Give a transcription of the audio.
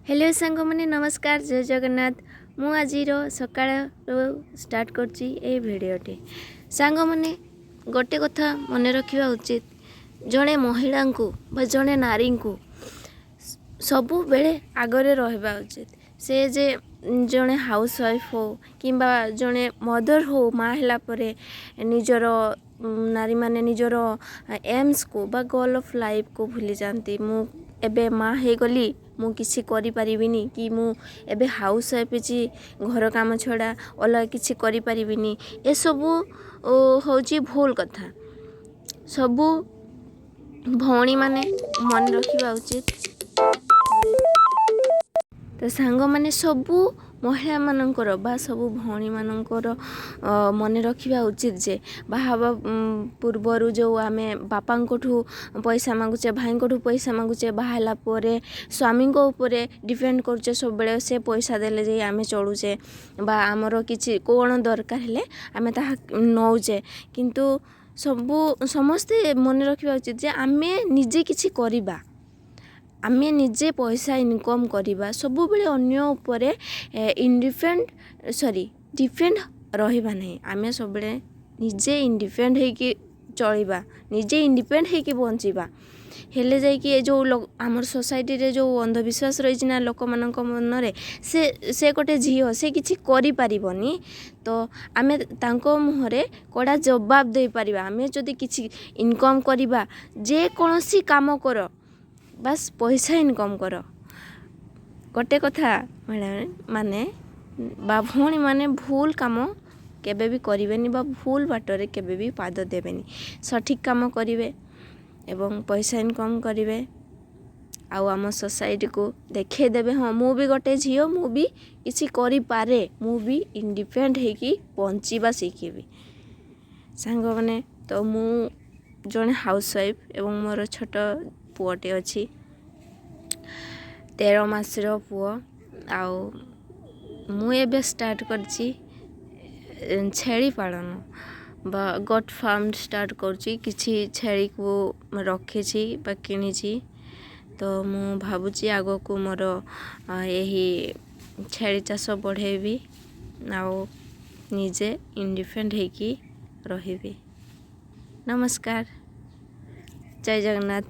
Hello ସାଙ୍ଗମାନେ, ନମସ୍କାର, ଜୟ ଜଗନ୍ନାଥ। ମୁଁ ଆଜିର ସକାଳରୁ ଷ୍ଟାର୍ଟ କରୁଛି ଏଇ ଭିଡ଼ିଓଟି। ସାଙ୍ଗମାନେ, ଗୋଟେ କଥା ମନେ ରଖିବା ଉଚିତ, ଜଣେ ମହିଳାଙ୍କୁ ବା ଜଣେ ନାରୀଙ୍କୁ ସବୁବେଳେ ଆଗରେ ରହିବା ଉଚିତ। ସେ ଯେ ଜଣେ ହାଉସ୍ ୱାଇଫ୍ ହଉ କିମ୍ବା ଜଣେ ମଦର୍ ହଉ, ମା ହେଲା ପରେ ନିଜର ନାରୀମାନେ ନିଜର ଏମ୍ସକୁ ବା ଗୋଲ୍ ଅଫ୍ ଲାଇଫ୍କୁ ଭୁଲିଯାଆନ୍ତି। ମୁଁ ଏବେ ମା ହେଇଗଲି, ମୁଁ କିଛି କରିପାରିବିନି, କି ମୁଁ ଏବେ ହାଉସ୍ ୱାଇଫ୍ ହେଇଛି, ଘର କାମ ଛଡ଼ା ଅଲଗା କିଛି କରିପାରିବିନି, ଏସବୁ ହେଉଛି ଭୁଲ କଥା। ସବୁ ଭଉଣୀମାନେ ମନେ ରଖିବା ଉଚିତ। ତ ସାଙ୍ଗମାନେ, ସବୁ ମହିଳାମାନଙ୍କର ବା ସବୁ ଭଉଣୀମାନଙ୍କର ମନେ ରଖିବା ଉଚିତ ଯେ ବାହା ହେବା ପୂର୍ବରୁ ଯେଉଁ ଆମେ ବାପାଙ୍କଠୁ ପଇସା ମାଗୁଛେ, ଭାଇଙ୍କଠୁ ପଇସା ମାଗୁଛେ, ବାହା ହେଲା ପରେ ସ୍ୱାମୀଙ୍କ ଉପରେ ଡିପେଣ୍ଡ କରୁଛେ ସବୁବେଳେ, ସେ ପଇସା ଦେଲେ ଯାଇ ଆମେ ଚଳୁଛେ ବା ଆମର କିଛି କ'ଣ ଦରକାର ହେଲେ ଆମେ ତାହା ନଉଛେ। କିନ୍ତୁ ସବୁ ସମସ୍ତେ ମନେ ରଖିବା ଉଚିତ ଯେ ଆମେ ନିଜେ କିଛି କରିବା, ଆମେ ନିଜେ ପଇସା ଇନକମ୍ କରିବା। ସବୁବେଳେ ଅନ୍ୟ ଉପରେ ଇଣ୍ଡିପେଣ୍ଡ ସରି ଡିପେଣ୍ଡ ରହିବା ନାହିଁ। ଆମେ ସବୁବେଳେ ନିଜେ ଇଣ୍ଡିପେଣ୍ଡ ହେଇକି ଚଳିବା, ନିଜେ ଇଣ୍ଡିପେଣ୍ଡ ହେଇକି ବଞ୍ଚିବା। ହେଲେ ଯାଇକି ଏ ଯେଉଁ ଆମର ସୋସାଇଟିରେ ଯେଉଁ ଅନ୍ଧବିଶ୍ୱାସ ରହିଛି ନା ଲୋକମାନଙ୍କ ମନରେ, ସେ ଗୋଟେ ଝିଅ, ସେ କିଛି କରିପାରିବନି, ତ ଆମେ ତାଙ୍କ ମୁହଁରେ କଡ଼ା ଜବାବ ଦେଇପାରିବା ଆମେ ଯଦି କିଛି ଇନକମ୍ କରିବା। ଯେକୌଣସି କାମ କର, ବାସ୍ ପଇସା ଇନକମ୍ କର। ଗୋଟେ କଥା ମାନେ ବା ଭଉଣୀମାନେ, ଭୁଲ କାମ କେବେ ବି କରିବେନି ବା ଭୁଲ ବାଟରେ କେବେ ବି ପାଦ ଦେବେନି। ସଠିକ୍ କାମ କରିବେ ଏବଂ ପଇସା ଇନକମ୍ କରିବେ ଆଉ ଆମ ସୋସାଇଟିକୁ ଦେଖେଇ ଦେବେ, ହଁ, ମୁଁ ବି ଗୋଟେ ଝିଅ, ମୁଁ ବି କିଛି କରିପାରେ, ମୁଁ ବି ଇଣ୍ଡିପେଣ୍ଡ ହେଇକି ବଞ୍ଚିବା ଶିଖିବି। ସାଙ୍ଗମାନେ, ତ ମୁଁ ଜଣେ ହାଉସ୍ ୱାଇଫ୍ ଏବଂ ମୋର ଛୋଟ ପୁଅଟେ ଅଛି, 13 ମାସର ପୁଅ। ଆଉ ମୁଁ ଏବେ ଷ୍ଟାର୍ଟ କରିଛି ଛେଳି ପାଳନ ବା ଗୋଟ୍ ଫାର୍ମ ଷ୍ଟାର୍ଟ କରୁଛି। କିଛି ଛେଳିକୁ ରଖିଛି ବା କିଣିଛି। ତ ମୁଁ ଭାବୁଛି ଆଗକୁ ମୋର ଏହି ଛେଳି ଚାଷ ବଢ଼େଇବି ଆଉ ନିଜେ ଇଣ୍ଡିପେଣ୍ଡ ହେଇକି ରହିବି। ନମସ୍କାର, ଜୟ ଜଗନ୍ନାଥ।